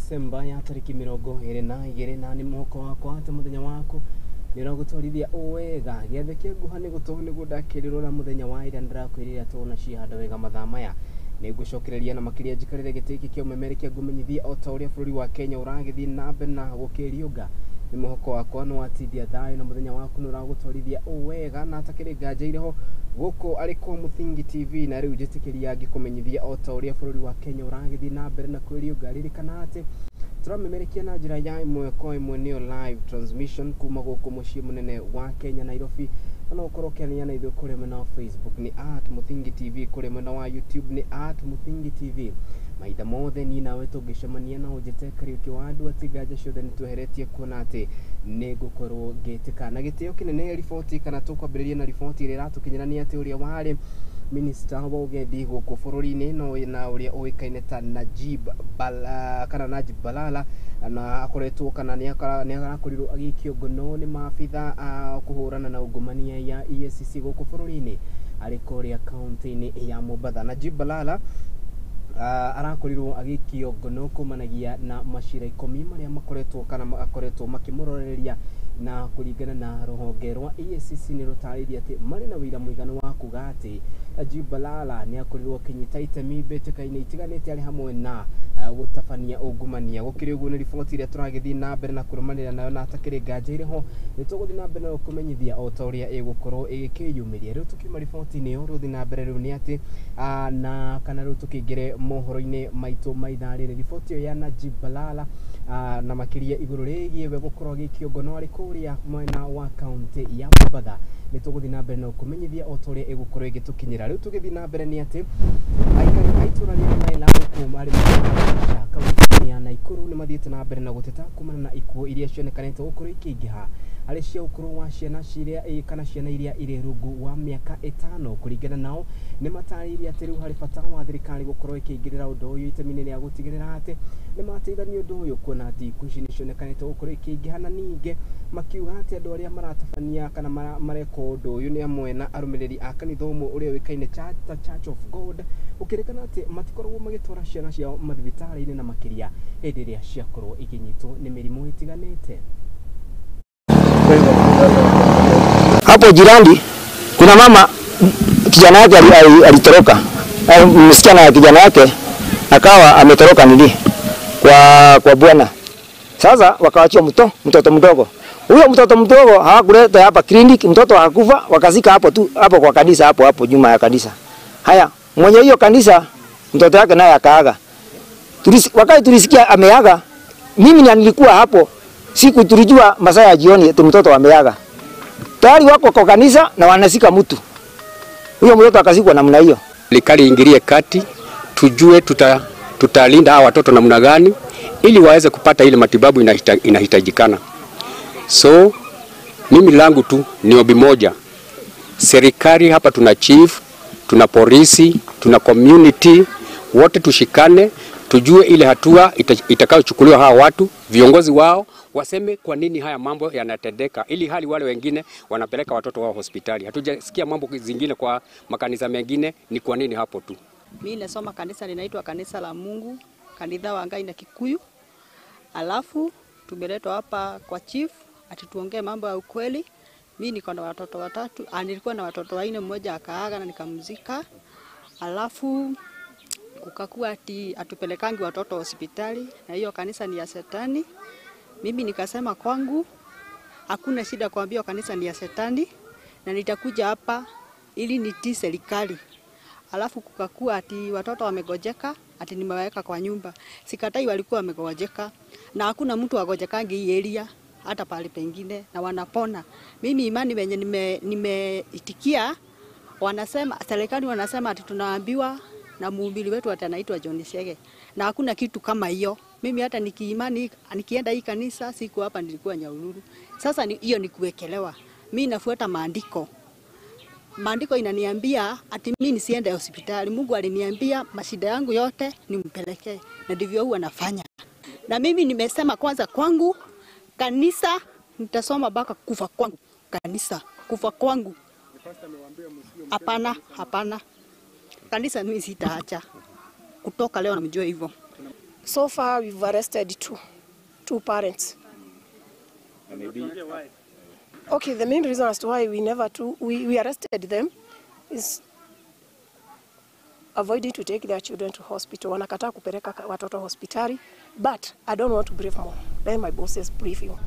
December ya tariki 22 na nĩ mũhoko wakwa atĩ mũthenya waku nĩ ũragũtwarithia o wega. Gĩathĩ kĩa nguha nĩ gũtũ nĩguo ndakĩrĩrwo na mũthenya wa ira ndĩrakwĩrire atĩ cihanda wega mathaa maya nĩngũcokereria na makĩria njikarĩre gĩtĩ gĩkĩ kĩa ũmemerekia ngũmenyithie o ta ũrĩa bũrũri wa Kenya ũragĩthiĩ na mbere na gũkĩriũnga. Nĩ mũhoko wakwa nĩ watithia thayũ na mũthenya waku nĩ ũragũtwarithia o wega na atakĩrĩ nganja irĩho gũkũ arĩ kwa Mũthingi TV. Na rĩu njĩtĩkĩria ngĩkũmenyithia o ta ũrĩa bũrũri wa Kenya ũragĩthiĩ na mbere na kwĩriũnga. Ririkana atĩ tũramemerekia na njĩra ya ĩmwe kwa ĩmwe nĩyo live transmission kuma gũkũ mũciĩ mũnene wa Kenya Nairobi, na no ũkorwo ũkĩaranĩria na ithuĩ kũrĩa mwena wa Facebook nĩ @Mũthingi TV, kũrĩa mwena wa YouTube nĩ @Mũthingi TV. Mahinda mothe niĩ nawe tũngĩcemania na ũnjĩte Kariũki wa andũ atĩ nganja ciothe nĩ tweheretie kuona atĩ nĩ ngũkorwo ngĩtĩka na gĩtĩo kĩnene. Riboti kana tũkwambĩrĩria na riboti ĩrĩa ĩratũkinyĩra nĩ atĩ ũrĩa warĩ minista wa ũgendi gũkũ bũrũri-inĩ no na ũrĩa ũĩkaine ta Najib Bala, kana Najib Balala, na akoretwo kana nĩ arakorirwo agĩikio ngono nĩ maabitha a kũhũrana na ungumania ya EACC gũkũ bũrũri-inĩ arĩ kũrĩa kaunti-inĩ ya Mombatha. Najib Balala arakorirwo agĩikio ngono kumanagia na macira 10 marĩa makoretwo kana akoretwo makĩmũroreria, na kũringana na rũhonge rwa EACC nĩ rũtarĩirie atĩ marĩ na ũira mũiganu wa kuga atĩ Najib Balala nĩ akorirwo akĩnyita itemi mbĩtĩka-inĩ itiganĩte arĩ hamwe na gũtabania ungumania. Gũkĩrĩ ũguo nĩ riboti ĩrĩa tũragĩthiĩ na mbere na kũrũmanĩrĩra nayo na atakĩrĩ nganja irĩho nĩ tũgũthiĩ na mbere na kũmenyithia o ta ũrĩa ĩgũkorwo ĩgĩkĩyumĩria. Rĩu tũkiuma riboti-inĩ ĩyo rũthiĩ na mbere rĩu nĩ atĩ na kana rĩu tũkĩingĩre mohoro-inĩ maitũ ma ithaa rĩrĩ, riboti ĩyo ya Najib Balala na makĩria igũrũ rĩgiĩ we gũkorwo agĩikio ngono arĩ kũrĩa mwena wa kaunti ya Mombatha nĩ tũgũthiĩ na mbere na kũmenyithia o ta ũrĩa ĩgũkorwo ĩgĩtũkinyĩra. Rĩu tũgĩthiĩ na mbere nĩ atĩ aikari a itũũra rĩa Maela gũkũ marĩ kaunti ya Nakuru nĩ mathiĩte na mbere na gũteta kumana na ikuũ iria cionekanĩte gũkorwo ikĩingĩha harĩ cia ũkũrũ wa ciana ciria kana ciana iria irĩ rungu wa mĩaka 5. Kũringana nao nĩ matarĩirie atĩ rĩu harĩ bata wa thirikari gũkorwo ĩkĩingĩrĩra ũndũ ũyũ itemi-inĩ rĩa gũtigĩrĩra atĩ nĩ mateithania ũndũ ũyũ kuona atĩ ikuũ ici nĩ cionekanĩte gũkorwo ikĩingĩha, na ningĩ makiuga atĩ andũ arĩa maratabania kana mareka ũndũ ũyũ nĩ amwe na arũmĩrĩri a kanitha ũmwe ũrĩa ũĩkaine ta Church of God, gũkĩrĩkana atĩ matikoragwo magĩtwara ciana ciao mathibitarĩ-inĩ na makĩria hĩndĩ ĩrĩa ciakorwo ikĩnyitwo nĩ mĩrimũ ĩtiganĩte. Hapo jirani kuna mama kijana yake alitoroka, msichana ya kijana yake akawa ametoroka nini kwa bwana. Sasa wakawachia mtoto mdogo. Huyo mtoto mdogo hawakuleta hapa kliniki, mtoto hakufa, wakazika hapo tu hapo kwa kanisa hapo hapo nyuma ya kanisa. Haya, mwenye hiyo kanisa mtoto yake naye akaaga. Wakati tulisikia ameaga, mimi nilikuwa hapo, siku tulijua masaa ya jioni eti mtoto ameaga. Tayari wako kwa kanisa na wanasika mtu. Huyo mtoto akazikwa namna hiyo. Serikali ingilie kati, tujue tutalinda hawa watoto namna gani ili waweze kupata ile matibabu inahitajikana. So mimi langu tu ni ombi moja. Serikali hapa tuna chief, tuna polisi, tuna community, wote tushikane, tujue ile hatua itakayochukuliwa hawa watu, viongozi wao waseme kwa nini haya mambo yanatendeka, ili hali wale wengine wanapeleka watoto wao hospitali. Hatujasikia mambo zingine kwa makanisa mengine, ni kwa nini hapo tu? Mimi nasoma kanisa linaitwa Kanisa la Mungu, kanitha wa Ngai na Kikuyu. Alafu tumeletwa hapa kwa chief ati tuongee mambo ya ukweli. Mimi niko na watoto watatu, nilikuwa na watoto 4, mmoja akaaga na nikamzika. Alafu kukakuwa ati atupelekangi watoto hospitali na hiyo kanisa ni ya shetani. Mimi nikasema kwangu hakuna shida kuambia kanisa ni ya shetani na nitakuja hapa ili nitii serikali. Alafu kukakuwa ati watoto wamegojeka, ati nimewaweka kwa nyumba. Sikatai walikuwa wamegojeka na hakuna mtu agojekangi hii area hata pale pengine na wanapona. Mimi imani wenye nimeitikia wanasema serikali wanasema ati tunaambiwa na mhubiri wetu anaitwa John Shege na hakuna kitu kama hiyo. Mimi hata nikiimani nikienda hii kanisa siku hapa nilikuwa Nyahururu. Sasa hiyo ni kuwekelewa. Mimi nafuata maandiko. Maandiko inaniambia ati mimi nisiende hospitali. Mungu aliniambia mashida yangu yote nimpelekee, na ndivyo huwa nafanya. Na mimi nimesema kwanza kwangu kanisa nitasoma mpaka kufa kwangu. Kanisa kufa kwangu. Hapana, hapana. Kanisa mimi sitaacha. Kutoka leo namjua hivyo. So far we've arrested two parents. Okay, the main reason as to why we never to, we arrested them is avoiding to take their children to hospital. Wanakataa kupeleka watoto hospitali, but I don't want to brief more. Let my bosses brief you.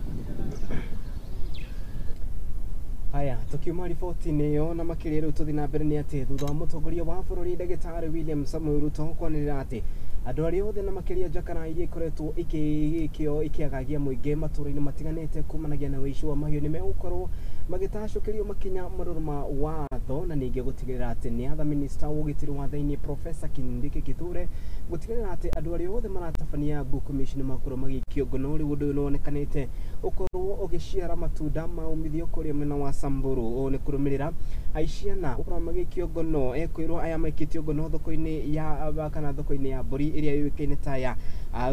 Haya, tukiuma riboti-inĩ ĩyo na makĩria rĩu tũthiĩ na mbere nĩ atĩ thutha wa mũtongoria wa bũrũri ndagĩtarĩ William Samoei Ruto kwanĩrĩra atĩ andũ arĩa othe na makĩria njakara iria ikoretwo ikĩagagia mũingĩ matũũra-inĩ matiganĩte kumanagia na ũici wa mahiũ nĩ megũkorwo magĩtacũkĩrio makinya marũrũ ma watho na ningĩ gũtigĩrĩra atĩ nĩ atha minista wa ũgitĩri wa thĩinĩ Professor Kindiki Kithure gũtigĩrĩra atĩ andũ arĩa othe maratabania ngukumio ici nĩ makorwo magĩikio ngono. Rĩu ũndũ ũyũ nĩwonekanĩte ũkorwo ũgĩciara matunda ma umithio kũrĩa mwena wa Samburu. Ũũ nĩ kũrũmĩrĩra aici ana gũkorwo magĩikio ngono, ekwĩrwo aya maikĩtio ngono thoko-inĩ ya kana thoko-inĩ ya mbũri ĩrĩa yũĩkaine ta ya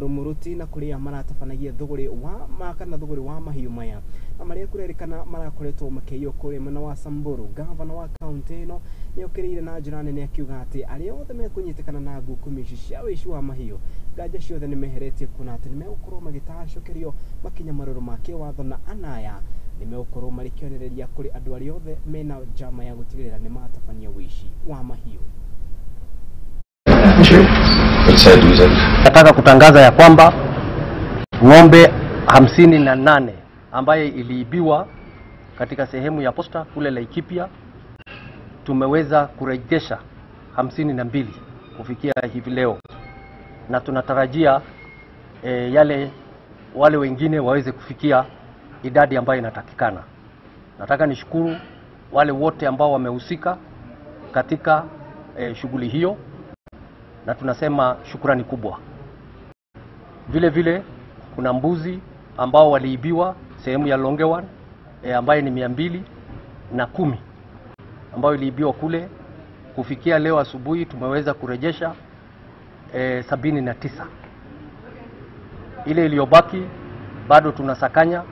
Rumuruti na kũrĩa maratabanagia thũgũrĩ wa kana thũgũrĩ wa mahiũ maya na marĩa kũrerĩkana marakoretwo makĩiywo kũrĩa mwena wa Samburu. Gavana wa kaunti ĩno nĩokĩrĩire na njĩra nene akiuga atĩ arĩa othe mekũnyitĩkana na ngukumio ici cia ũici wa mahiũ nganja ciothe nĩmeheretie kuona atĩ nĩmegũkorwo magĩtacũkĩrio makinya marũrũ ma kĩwatho na anaya nĩmegũkorwo marĩ kĩonereria kũrĩ andũ arĩa othe mena njama ya gũtigĩrĩra nĩmatabania ũici wa mahiũ. Nataka kutangaza ya kwamba ng'ombe 58 ambaye iliibiwa katika sehemu ya posta kule Laikipia tumeweza kurejesha 52 kufikia hivi leo, na tunatarajia wale wengine waweze kufikia idadi ambayo inatakikana. Nataka nishukuru wale wote ambao wamehusika katika shughuli hiyo, na tunasema shukrani kubwa. Vile vile kuna mbuzi ambao waliibiwa sehemu ya Longewan ambaye ni 210 ambayo iliibiwa kule. Kufikia leo asubuhi tumeweza kurejesha 79. Ile iliyobaki bado tunasakanya,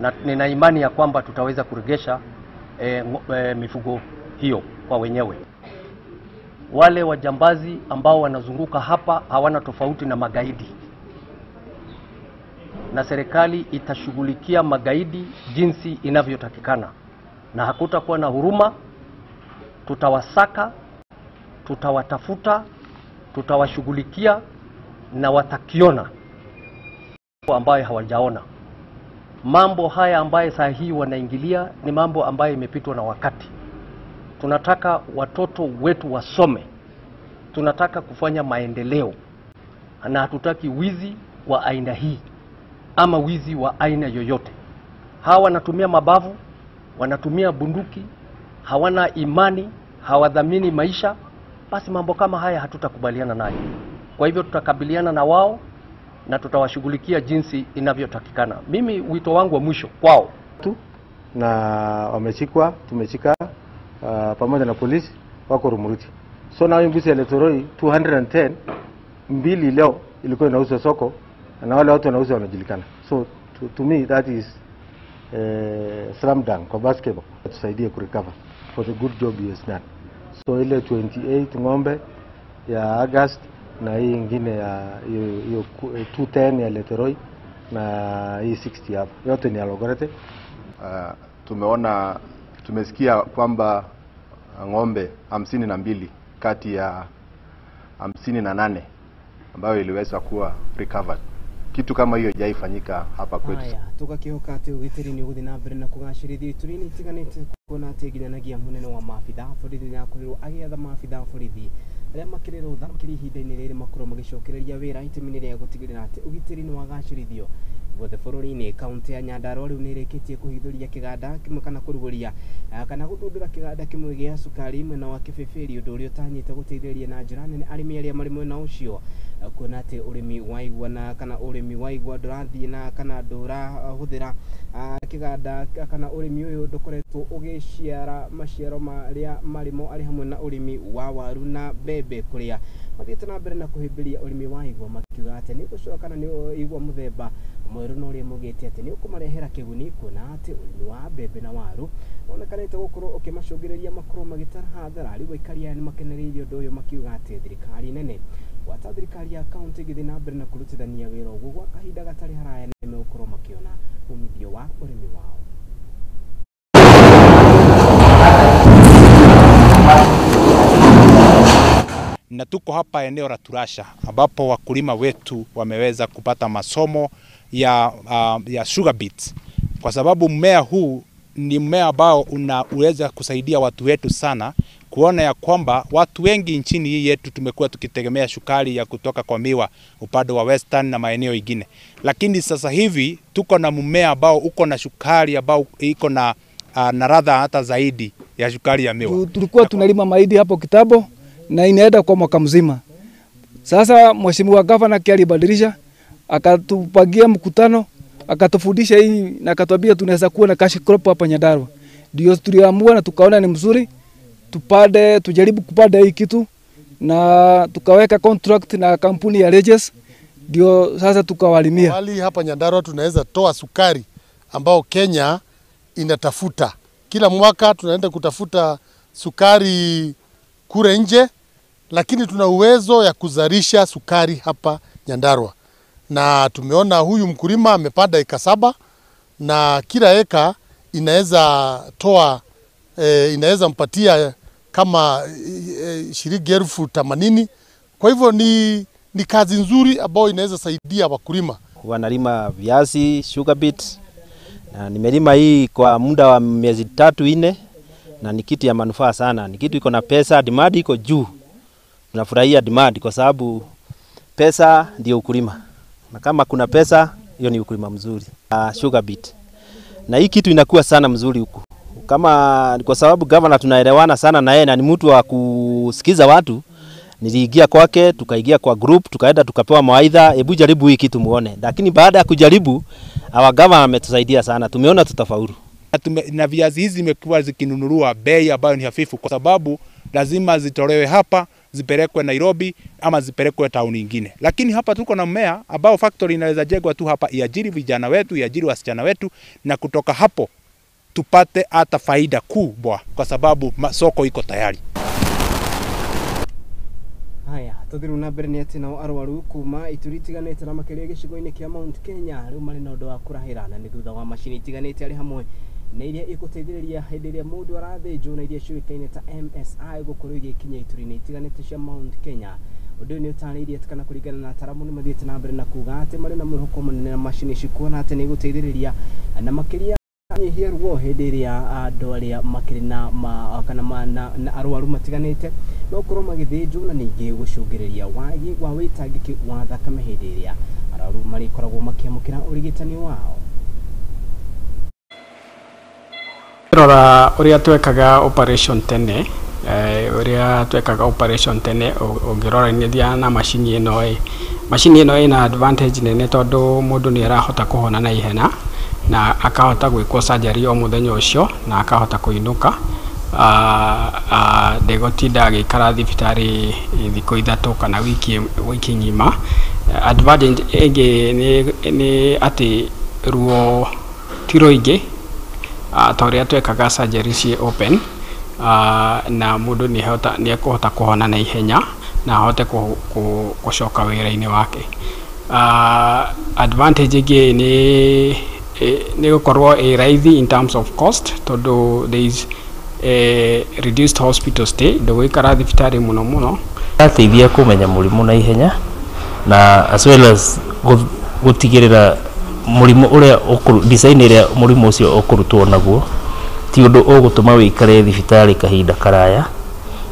na nina imani ya kwamba tutaweza kurejesha mifugo hiyo kwa wenyewe. Wale wajambazi ambao wanazunguka hapa hawana tofauti na magaidi, na serikali itashughulikia magaidi jinsi inavyotakikana, na hakutakuwa na huruma. Tutawasaka, tutawatafuta, tutawashughulikia na watakiona ambayo hawajaona. Mambo haya ambaye saa hii wanaingilia ni mambo ambayo imepitwa na wakati. Tunataka watoto wetu wasome, tunataka kufanya maendeleo, na hatutaki wizi wa aina hii ama wizi wa aina yoyote. Hawa wanatumia mabavu, wanatumia bunduki, hawana imani, hawadhamini maisha. Basi mambo kama haya hatutakubaliana nayo. Kwa hivyo tutakabiliana na wao na tutawashughulikia jinsi inavyotakikana. Mimi wito wangu wa mwisho kwao tu, na wameshikwa, tumeshika pamoja na polisi wako Rumuruti. So na mbuzi ya Letoroi 210 mbili leo ilikuwa inauzwa soko, na wale watu wanauza wanajulikana. So to me that is slam dunk kwa basketball. Tusaidie kurecover for the good job he has done. So ile 28 ng'ombe ya August na hii ingine ya hiyo 210 ya Letoroi na hii 60 hapa yote ni ya Logorete. Tumeona, tumesikia kwamba ng'ombe 52 kati ya 58 ambayo iliweza kuwa recovered. Kitu kama hiyo haijaifanyika hapa kwetu. Haya, tukakihoka ati ugitiri ni uguthi na mbere na kugacirithio ituri-inĩ itiganĩte kuona atĩ nginyanagia mũnene wa maabitha a borithi nĩakorirwo agĩatha maabitha a borithi arĩa makĩrĩ rũtha makĩria ihinda-inĩ rĩrĩ makorwo magĩcokereria wĩra itemi-inĩ rĩa gũtigĩrĩra atĩ ũgitĩri nĩ wagacĩrithio guothe bũrũri-inĩ. Kaunti ya Nyandarua rĩu nĩĩrĩkĩtie kũhithũria kĩganda kĩmwe kana kũrugũria kana gũthundũra kĩganda kĩmwe gĩa cukari mwena wa Kĩbĩbĩri, ũndũ ũrĩa ũtanyĩte gũteithĩrĩria na njĩra nene arĩmi arĩa marĩ mwena ũcio, kuona atĩ ũrĩmi wa igwa na kana ũrĩmi wa igwa ndũrathiĩ na kana ndũrahũthĩra kĩganda kana ũrĩmi ũyũ ndũkoretwo ũgĩciara maciaro marĩa marĩmo arĩ hamwe na ũrĩmi wa waru na mbembe, kũrĩa mathiĩte na mbere na kũhĩmbĩria ũrĩmi wa igwa makiuga atĩ nĩ gũcoka kana nĩ igwa mũthemba mwerũ na ũrĩa maugĩte atĩ nĩ ũkũmarehera kĩguni, kuona atĩ ũrĩmi wa mbembe na waru wonekanĩte gũkorwo ũkĩmacũngĩrĩria makorwo magĩtara hathara. Rĩu aikari aya nĩ makenereirie ũndũ ũyũ makiuga atĩ thirikari nene Gwata thirikari ya kaunti ĩgĩthiĩ na mbere na kũrutithania wĩra ũguo gwa kahinda gatarĩ haraya nĩ megũkorwo makĩona umithio wa ũrĩmi wao. Na tuko hapa eneo la Turasha ambapo wakulima wetu wameweza kupata masomo ya sugar beet, kwa sababu mmea huu ni mmea ambao unaweza kusaidia watu wetu sana kuona ya kwamba watu wengi nchini hii yetu tumekuwa tukitegemea sukari ya kutoka kwa miwa upande wa Western na maeneo ingine, lakini sasa hivi tuko na mmea ambao uko na sukari ambao iko na ladha hata zaidi ya sukari ya miwa. Tulikuwa tunalima mahindi hapo kitambo na inaenda kwa mwaka mzima. Sasa Mheshimiwa Gavana alibadilisha, akatupangia mkutano, akatufundisha hii na akatuambia tunaweza kuwa na cash crop hapa Nyandarua. Ndio tuliamua na tukaona ni mzuri tupande, tujaribu kupanda hii kitu na tukaweka contract na kampuni ya Reges, ndio sasa tukawalimia. Wali hapa Nyandarua tunaweza toa sukari ambao Kenya inatafuta. Kila mwaka tunaenda kutafuta sukari kule nje, lakini tuna uwezo ya kuzalisha sukari hapa Nyandarua. Na tumeona huyu mkulima amepanda eka 7 na kila eka inaweza toa inaweza mpatia kama shilingi 80,000. Kwa hivyo ni kazi nzuri ambayo inaweza saidia wakulima. Wanalima viazi, sugar beet, na nimelima hii kwa muda wa miezi 3-4 na ni kitu ya manufaa sana. Ni kitu iko na pesa, demand iko juu. Tunafurahia demand kwa sababu pesa ndio ukulima. Na kama kuna pesa, hiyo ni ukulima mzuri. Sugar beet. Na hii kitu inakuwa sana mzuri huku. Kama kwa sababu governor tunaelewana sana na yeye na ni mtu wa kusikiza watu. Niliingia kwake, tukaingia kwa group, tukaenda tukapewa mawaidha, hebu jaribu hii kitu muone. Lakini baada ya kujaribu, our governor ametusaidia sana. Tumeona tutafaulu. Na viazi hizi zimekuwa zikinunuliwa bei ambayo ni hafifu kwa sababu lazima zitolewe hapa zipelekwe Nairobi ama zipelekwe town nyingine. Lakini hapa tuko na mmea ambao factory inaweza jengwa tu hapa, iajiri vijana wetu, iajiri wasichana wetu, na kutoka hapo tupate hata faida kubwa kwa sababu soko iko tayari. Haya, tuthiru na mbere ni ati nao arwaru kuma ituri itiganite na makiria gĩcigo-inĩ kĩa Mount Kenya rĩu marĩ na ũndũ wa kũrahĩra na nĩ thutha wa macini itiganĩte arĩ hamwe na iria ĩgũteithĩrĩria hĩndĩ ĩrĩa mũndũ arathĩnjwo na iria ciũĩkaine ta MSI gũkorwo igĩkinya ituri-inĩ itiganĩte cia Mount Kenya. Ũndũ ũyũ nĩ ũtarĩirie atĩ kana kũringana na ataramu nĩ mathiĩte na mbere na kuga atĩ marĩ na mwĩhoko mũnene na macini ici kuona atĩ nĩ igũteithĩrĩria na makĩria nyihia ruo hĩndĩ ĩrĩa andũ arĩa makĩrĩ na kana na arwaru matiganĩte no korwo magĩthĩnjwo na ningĩ gũcũngĩrĩria wagi wa wĩtangĩki wa thakame hĩndĩ ĩrĩa arwaru marĩkoragwo makĩamũkĩra ũrigitani wao. Rora ũrĩa twekaga operation tene, ũngĩrora na macini ĩno macini ĩno ĩna advantage nene tondũ mũndũ nĩ arahota kũhona na ihenya na akahota gwĩkwo surgery o mũthenya ũcio na akahota kũinũka, ndegũtinda agĩikara thibitarĩ thikũ 3 kana wiki ng'ima. Advantage ĩngĩ nĩ atĩ ruo ti rũingĩ ta ũrĩa twekaga surgery ciĩ open, na mũndũ nĩ ekũhota kũhona na ihenya na ahote gũcoka wĩra-inĩ wake. Advantage ĩngĩ nĩ gũkorwo ĩ raithi in terms of cost tondũ there is a reduced hospital stay, ndũgũikara thibitarĩ mũno mũno. Ĩrateithia kũmenya mũrimũ na ihenya na as well as gũtigĩrĩra mũrimũ ũrĩa design ĩrĩa mũrimũ ũcio ũkũrutwo naguo ti ũndũ ũgũtũma wĩikare thibitarĩ kahinda karaya.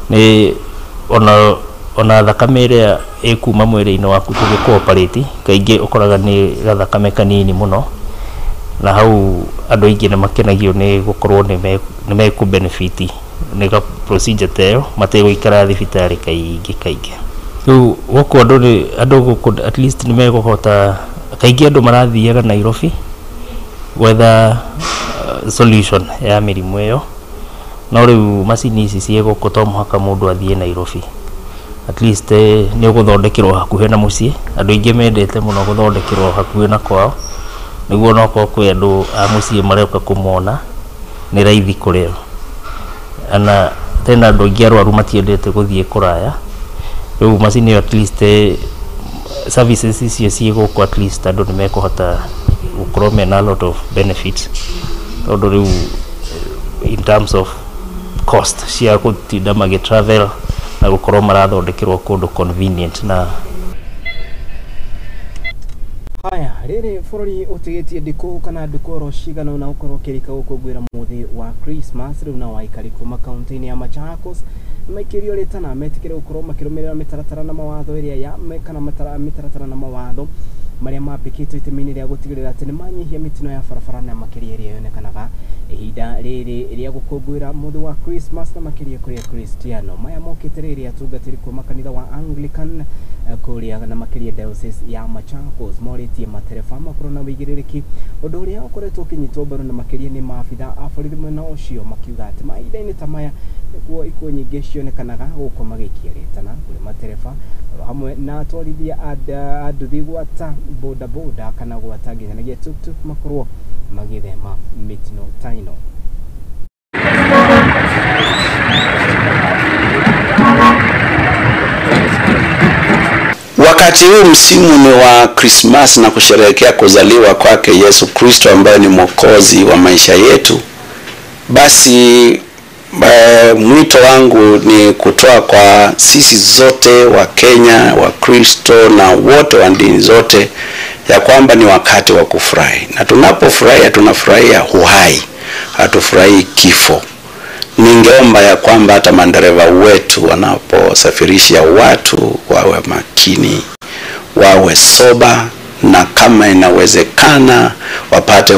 Nĩ ona thakame ĩrĩa ĩkuma mwĩrĩ-inĩ waku tũgĩkũ-operate kaingĩ ũkoraga nĩ gathakame kanini mũno, na hau andũ aingĩ nĩ makenagio nĩ gũkorwo nĩ mekũ benefit nĩ ga procedure ta ĩyo mategũikara thibitarĩ kaingĩ kaingĩ. Rĩu gũkũ andũ gũkũ at least nĩ megũhota, kaingĩ andũ marathiaga Nairobi gwetha solution ya mĩrimũ ĩyo, no rĩu macini ici ciĩ gũkũ to mũhaka mũndũ athiĩ Nairobi. At least nĩ ũgũthondekerwo hakuhĩ na mũciĩ. Andũ aingĩ mendete mũno gũthondekerwo hakuhĩ na kwao nĩguo onokorwo kwĩ andũ a mũciĩ mareka kũmona nĩ raithi kũrĩ o. Na tena andũ aingĩ arwaru matiendete gũthiĩ kũraya. Rĩu macini ĩyo at least services icio ciĩ gũkũ, at least andũ nĩ mekũhota gũkorwo mena a lot of benefits, tondũ rĩu in terms of cost cia gũtinda magĩ travel na gũkorwo marathondekerwo kũndũ convenient na Haya, rĩrĩ bũrũri ũtigĩtie ndikũ kana ndukũ oro cigana ũna ũkorwo ũkĩrika gũkũngũĩra mũthĩ wa Christmas. Rĩu nao aikari kuma kaunti-inĩ ya Machakos maikĩrio rĩtana metĩkĩre gũkorwo makĩrũmĩrĩra mĩtaratara na mawatho ĩrĩa ya kana mĩtaratara na mawatho marĩa mambĩkĩtwo itemi-inĩ rĩa gũtigĩrĩra atĩ nĩmanyihia mĩtino ya barabara na makĩria ĩrĩa yonekanaga ihinda rĩrĩ rĩa gũkũngũĩra mũthĩ wa Christmas na makĩria kũrĩ Akristiano. Maya mokĩte rĩrĩ atungatĩri kuma kanitha wa Anglican kũrĩa na makĩria diocese ya Machakos morĩtie matereba makorwo na wĩigĩrĩrĩki, ũndũ ũrĩa ũkoretwo ũkĩnyitwo mbaru na makĩria nĩ maabitha a borithi mwena ũcio, makiuga atĩ mahinda-inĩ ta maya nĩkuo ikuũ nyingĩ cionekanaga gũkũ magĩikia rĩtana kũrĩ matereba oro hamwe na atwarithia a nduthi gwata bodaboda kana gwata nginyanagia tuktuk makorwo magĩthema mĩtino ta ĩno. Wakati huu msimu ni wa Krismasi na kusherehekea kuzaliwa kwake Yesu Kristo ambaye ni mwokozi wa maisha yetu. Basi mwito wangu ni kutoa kwa sisi zote wa Kenya, wa Kristo na wote wa dini zote ya kwamba ni wakati wa kufurahi. Na tunapofurahia tunafurahia uhai, hatufurahii kifo. Ningeomba ya kwamba hata madereva wetu wanaposafirisha watu wawe makini, wawe soba, na kama inawezekana wapate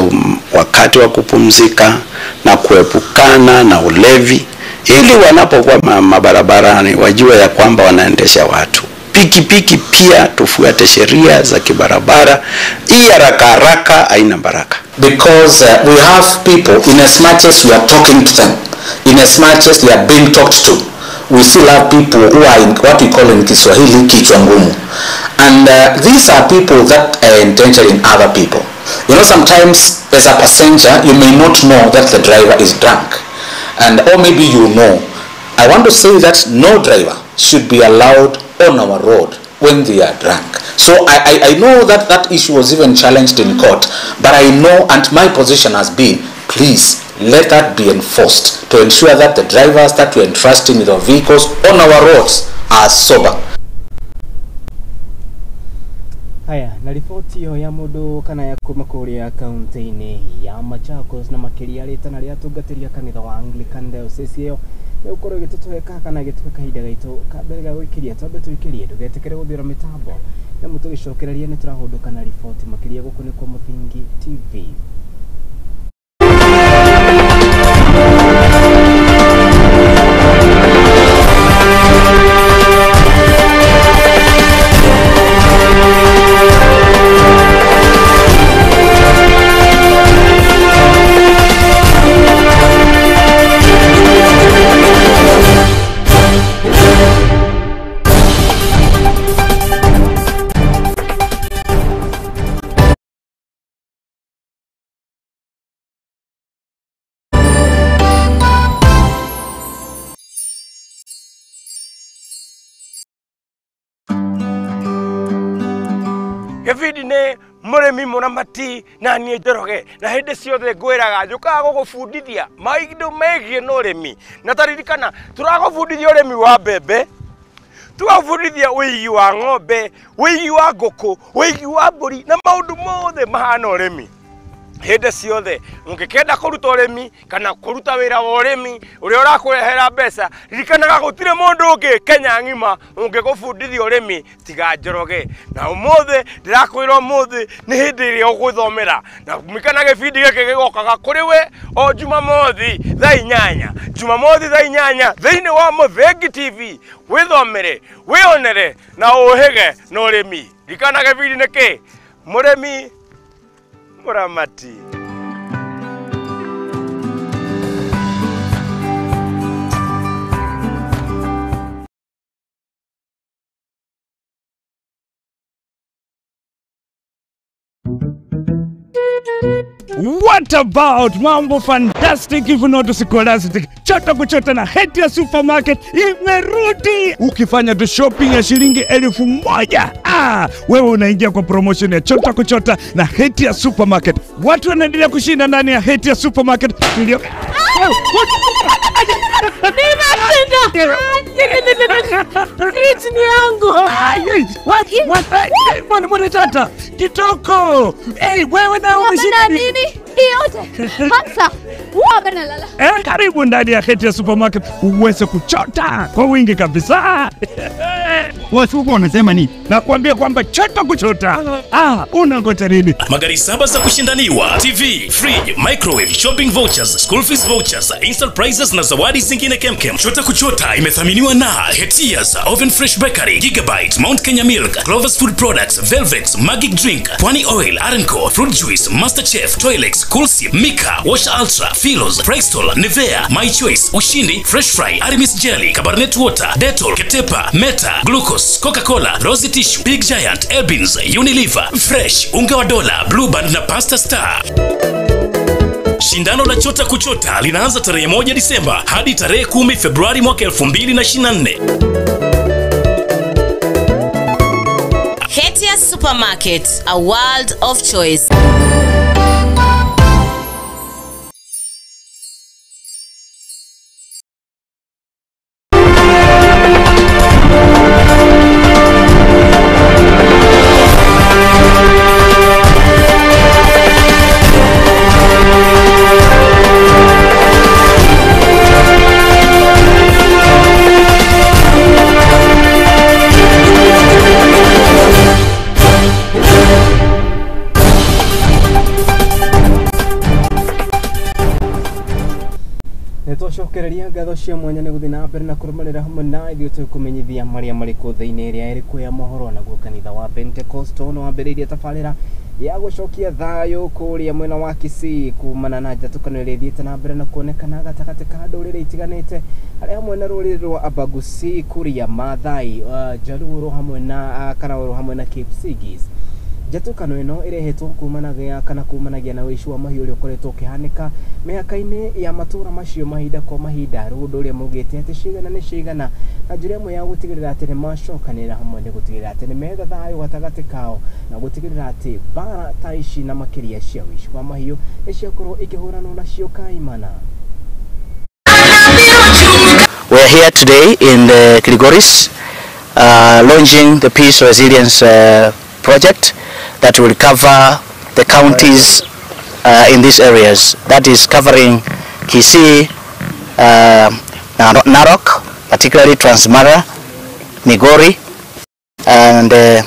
wakati wa kupumzika na kuepukana na ulevi, ili wanapokuwa mabarabarani wajue ya kwamba wanaendesha watu. Pikipiki pia tufuate sheria za kibarabara. Hii haraka haraka haina baraka. Because we have people, in as much as we are talking to them, in as much as they are being talked to, we still have people who are in what we call in Kiswahili kichwa ngumu. And these are people that are endangering other people. You know, sometimes as a passenger, you may not know that the driver is drunk. And or maybe you know. I want to say that no driver should be allowed on our road when they are drunk. So I know that that issue was even challenged in court, but I know, and my position has been, please let that be enforced to ensure that the drivers that we are entrusting with our vehicles on our roads are sober. Haya, na riboti ĩyo ya mũndũ kana ya kuma kũrĩa kaunti-inĩ ya Machakos na makĩria rĩtana rĩa atungatĩri a kanitha wa Anglican Diocese ĩyo nĩgũkorwo ĩgĩtũtweka kana ĩgĩtũhe kahinda gaitũ ka mbere ga gũikĩria. Twambe tũikĩrie, ndũgetĩkĩre gũthiũra mĩtambo nĩamu tũgĩcokereria nĩ tũrahũndũka na riboti makĩria. Gũkũ nĩ kwa Mũthingi TV. Gĩbindi nĩ mũrĩmi mũramati na niĩ Njoroge, na hĩndĩ ciothe ngwĩraga njũkaga gũgũbundithia maũndũ megiĩ na ũrĩmi. Na taririkana tũragũbundithia ũrĩmi wa mbembe, tũgagũbundithia ũigi wa ng'ombe, ũigi wa ngũkũ, ũigi wa mbũri na maũndũ mothe mahana ũrĩmi. Hĩndĩ ciothe ũngĩkenda kũruta ũrĩmi kana kũruta wĩra wa ũrĩmi ũrĩa ũrakũrehera mbeca, ririkanaga gũtirĩ mũndũ ũngĩ Kenya ng'ima ũngĩgũbundithia ũrĩmi tiga Njoroge. Na ũmũthĩ ndĩrakwĩra ũmũthĩ nĩ hĩndĩ ĩrĩa ũgwĩthomera, na ririkana gĩbindi gĩkĩ gĩgokaga kũrĩ we o Jumamothi thaa 8, Jumamothi thaa 8 thĩinĩ wa Mũthingi TV. Wĩthomere, wĩonere na ũhĩge na ũrĩmi. Ririkana gĩbindi nĩ kĩ? Mũrĩmi mũramati. What about mambo fantastic if not scholastic? Chota kuchota na Hetia Supermarket imerudi. Ukifanya tu shopping ya shilingi 1000, wewe unaingia kwa promotion ya Chota kuchota na Hetia Supermarket. Watu wanaendelea kushinda ndani ya Hetia Supermarket. Ndio. Fridge ni yangu. What? Mbona tata? Kitoko. Hey, wewe na umeshinda nini? Yote. Hamsa. Lala. Karibu ndani ya Hetia Supermarket uweze kuchota kwa wingi kabisa. Watu wanasema nini? Nakwambia kwamba chota kuchota. Unangoja nini? Magari 7 za kushindaniwa, TV, fridge, microwave, shopping vouchers, school fees vouchers, instant prizes na zawadi zingine kemkem. Chota kuchota imethaminiwa na Hetia's, Oven Fresh Bakery, Gigabyte, Mount Kenya Milk, Clover's Food Products, Velvex, Magic Drink, Pwani Oil, Arenco, Fruit Juice, Master Chef, Toilex, Coolsip, Mika, Wash Ultra, Philos, Prextol, Nivea, My Choice, Ushindi, Fresh Fry, Aramis Jelly, Cabernet Water, Dettol, Ketepa, Meta, Glucose, Coca-Cola, Rosy Tissue, Big Giant, Ebins, Unilever, Fresh, Unga wa Dola, Blue Band na Pasta Star. Shindano la Chota Kuchota linaanza tarehe 1 Disemba hadi tarehe 10 Februari mwaka 2024. Hetia Supermarket, a world of choice. Nitwacokereria ngatho cia mwanya nĩ gũthiĩ na mbere na kũrũmanĩra hamwe na ithuĩ tũkũmenyithia marĩa marĩ kũ thĩinĩ ĩrĩa ĩrĩ ya mohoro. Naguo kanitha wa Pentecostal nĩ wambĩrĩirie tabarĩra ya gũcokia thayũ kũrĩa mwena wa Kisii kumana na njatũkano ĩrĩa ĩthiĩte na mbere na kuonekana gatagatĩ ka ndũrĩrĩ itiganĩte harĩa hamwe na rũrĩrĩ rwa Abagusi kũrĩa Maathai, Jaluo hamwe na Karaũrũ hamwe na Kipsigis. Njatũkano ĩno ĩrehetwo kumanagia kana kumanagia na ũici wa mahiũ ũrĩa ũkoretwo ũkĩhanĩka mĩhaka-inĩ ya matũra macio mahinda kwa mahinda, rũndũ ũrĩa maugĩte atĩ cigana nĩ cigana, na njĩra ĩmwe ya gũtigĩrĩra atĩ nĩ macokanĩrĩra hamwe nĩ gũtigĩrĩra atĩ nĩ metha thayũ gatagatĩ kao na gũtigĩrĩra atĩ mbara ta ici na makĩria cia ũici wa mahiũ nĩ ciakorwo ikĩhũranwo nacio kaimana. We are here today in the Kilgoris launching the Peace Resilience project that will cover the counties in these areas. That is covering Kisii, Narok, particularly Transmara, Migori, and the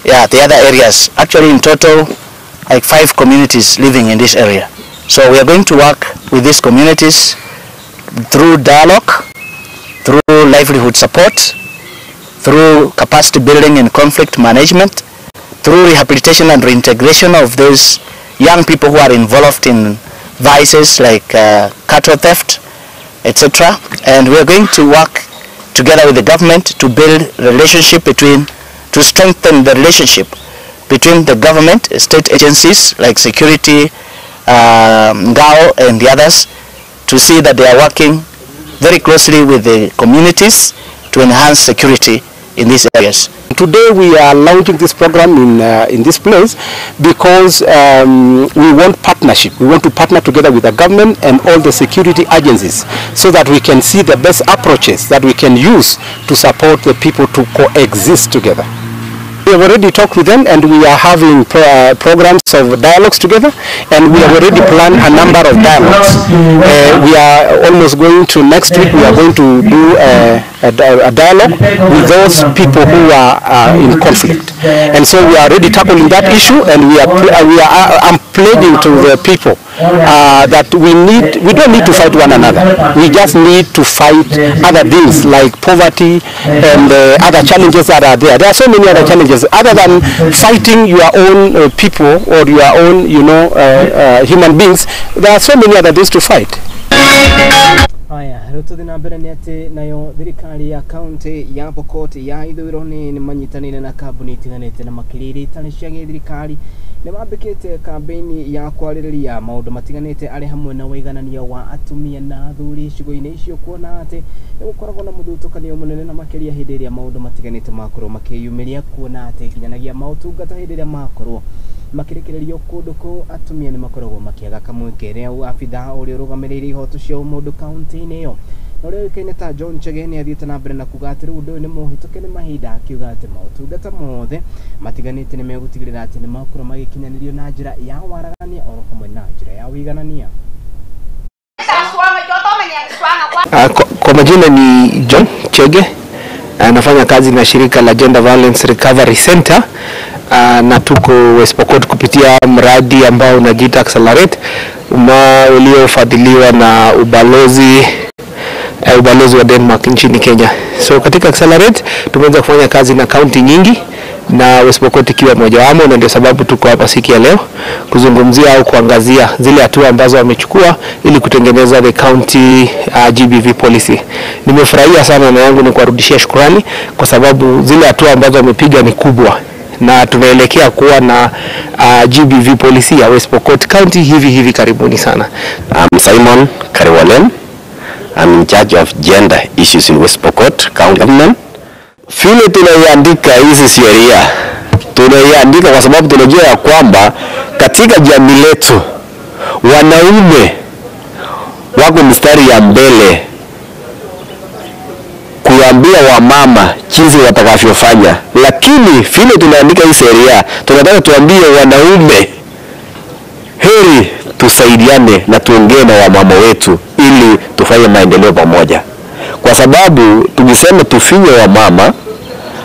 other areas. Actually, in total, like 5 communities living in this area. So we are going to work with these communities through dialogue, through livelihood support, through capacity building and conflict management, through rehabilitation and reintegration of those young people who are involved in vices like cattle theft, etc. And we are going to work together with the government to build relationship between, to strengthen the relationship between the government, state agencies like security, NGAO and the others, to see that they are working very closely with the communities to enhance security in these areas. Today we are launching this program in this place because we want partnership. We want to partner together with the government and all the security agencies so that we can see the best approaches that we can use to support the people to coexist together. We have already talked with them and we are having programs of dialogues together, and we have already planned a number of dialogues. We are almost going to, next week we are going to do a dialogue with those people who are in conflict. And so we are already tackling that issue, and I'm pleading to the people that we don't need to fight one another. We just need to fight other things like poverty and other challenges that are there. There are so many other challenges other than fighting your own people or your own, human beings. There are so many other things to fight. Haya, rĩu tũthiĩ na mbere nĩ atĩ nayo thirikari ya kaunti ya Pokot ya ithũĩro nĩ manyitanĩire na kambuni itiganĩte na makĩria iria itarĩ cia gĩthirikari Nĩ mambĩkĩte kambĩini ya kwarĩrĩria maũndũ matiganĩte arĩ hamwe na wĩiganania wa atumia na athuri icigo-inĩ icio, kuona atĩ nĩ gũkoragwo na mũthutũkanio mũnene na makĩria hĩndĩ ĩrĩa maũndũ matiganĩte makorwo makĩyumĩria, kuona atĩ nginyanagia maũtungata hĩndĩ ĩrĩa makorwo makĩrekererio kũndũ kũu atumia nĩ makoragwo makĩaga kamweke. Rĩu abithaa ũrĩa ũrũgamĩrĩire ihoto cia ũmũndũ kaunti-inĩ ĩyo na ũrĩa ũĩkaine ta John Chege nĩ athiĩte na mbere na kuga atĩ rĩu ũndũ ũyũ nĩ mũhĩtũke nĩ mahinda, akiuga atĩ maũtungata mothe matiganĩte nĩ megũtigĩrĩra atĩ nĩ makorwo magĩkinyanĩrio na njĩra ya waragania oro hamwe na njĩra ya ũiganania. Kwa majina ni John Chege, nafanya kazi na shirika la Gender Violence Recovery Center, na tuko West Pokot kupitia mradi ambao unajiita Accelerate uliofadhiliwa na ubalozi wa Denmark nchini Kenya. So katika Accelerate tumeweza kufanya kazi na kaunti nyingi na West Pokot ikiwa moja wamo, na ndio sababu tuko hapa siku ya leo kuzungumzia au kuangazia zile hatua ambazo wamechukua ili kutengeneza the county GBV policy. Nimefurahia sana na yangu ni kuwarudishia shukrani kwa sababu zile hatua ambazo wamepiga ni kubwa na tunaelekea kuwa na GBV policy ya West Pokot County hivi karibuni sana. I'm Simon Kariwalen. I'm in charge of gender issues in West Pokot County Government. Vile tunaiandika hizi sheria, tunaiandika kwa sababu tunajua ya kwamba katika jamii letu wanaume wako mstari ya mbele kuambia wamama jinsi watakavyofanya, lakini vile tunaandika hii sheria tunataka tuambie wanaume heri tusaidiane na tuongee na wamama wetu ili tufanye maendeleo pamoja, kwa sababu tukisema tufinye wamama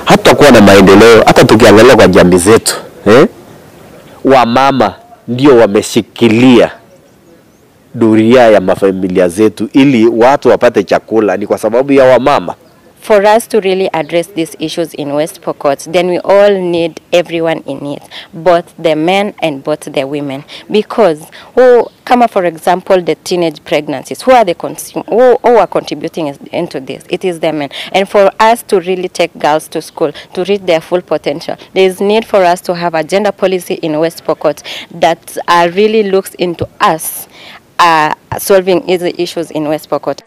hatutakuwa na maendeleo. Hata tukiangalia kwa jamii zetu, wamama ndio wameshikilia duria ya mafamilia zetu ili watu wapate chakula, ni kwa sababu ya wamama. For us to really address these issues in West Pokot, then we all need everyone in it, both the men and both the women. Because who, kama for example, the teenage pregnancies, who are the who are contributing into this? It is the men. And for us to really take girls to school, to reach their full potential, there is need for us to have a gender policy in West Pokot that really looks into us solving easy issues in West Pokot.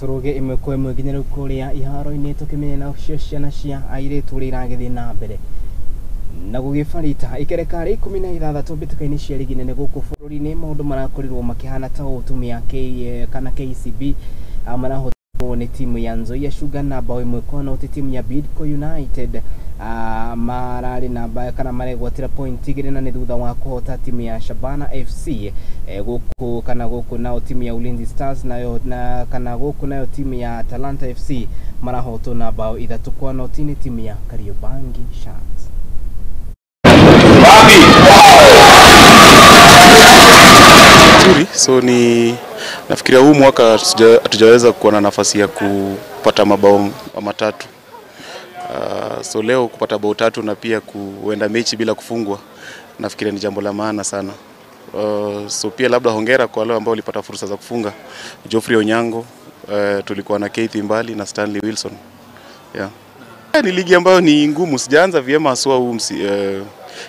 Turuge imwe kwa imwe nginya riu kuria iharo-ini tukimenya nacio ciana cia airitu uria iragithii na mbere na gũgĩbarita ikereka rĩa 16 mbĩtĩka-inĩ cia rigi nene gũkũ bũrũri-inĩ. Maũndũ marakorirwo makĩhana ta ũũ, timu ya kana KCB marahotwo nĩ timu ya Nzoia Sugar na bao 1-0. Timu ya Bidco United mararĩ namba kana maregwatĩra point 2 na nĩ thutha wa kũhota timu ya Shabana FC gũkũ kana gũkũ nao timu ya Ulinzi Stars nayo na kana gũkũ nayo timu ya Talanta FC marahotwo na bao 3-0 nĩ timu ya Kariobangi Sharks. So ni nafikiria huu mwaka hatujaweza kuwa na nafasi ya kupata mabao matatu. So leo kupata bao 3 na pia kuenda mechi bila kufungwa nafikiria ni jambo la maana sana. So pia labda hongera kwa wale ambao walipata fursa za kufunga. Geoffrey Onyango, tulikuwa na Keith Mbali na Stanley Wilson. Yeah. Ni ligi ambayo ni ngumu, sijaanza vyema haswa huu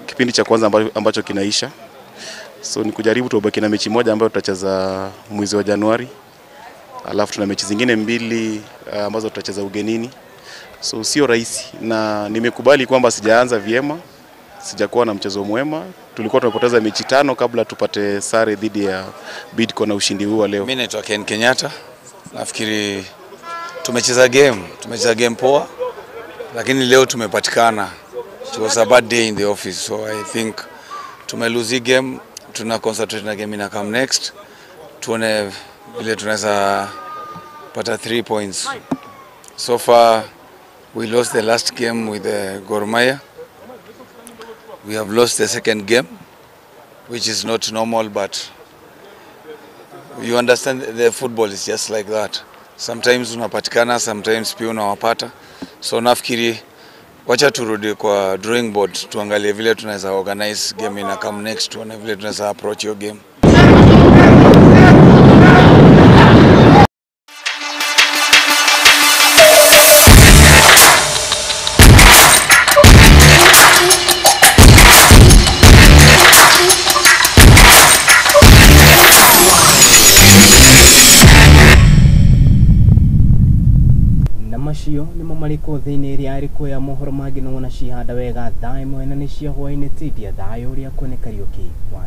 kipindi cha kwanza ambacho kinaisha. So ni kujaribu tubaki na mechi moja ambayo tutacheza mwezi wa Januari. Alafu tuna mechi zingine 2 ambazo tutacheza ugenini. So sio rahisi, na nimekubali kwamba sijaanza vyema, sijakuwa na mchezo mwema. Tulikuwa tumepoteza mechi 5 kabla tupate sare dhidi ya Bidco na ushindi huu wa leo. Mimi naitwa Ken Kenyatta. Nafikiri tumecheza game poa, lakini leo tumepatikana. It was a bad day in the office, so I think tumelose game. Tuna concentrate na game ina come next, tuone vile tunaweza pata 3 points. So far we lost the last game with Gor Mahia. We have lost the second game, which is not normal, but you understand the football is just like that. Sometimes unapatikana, sometimes pia unawapata. So nafikiri wacha turudi kwa drawing board, tuangalie vile tunaweza organize game ina come next, tuone vile tunaweza approach hiyo game. Na macio nĩmo marĩkũ thĩinĩ ĩrĩa ĩrĩkũ ya mohoro mangĩ no wona cihanda wega thaa ĩmwe na nĩ cia hwaĩ-inĩ tindia thayũ ũrĩa kuone Kariũki wa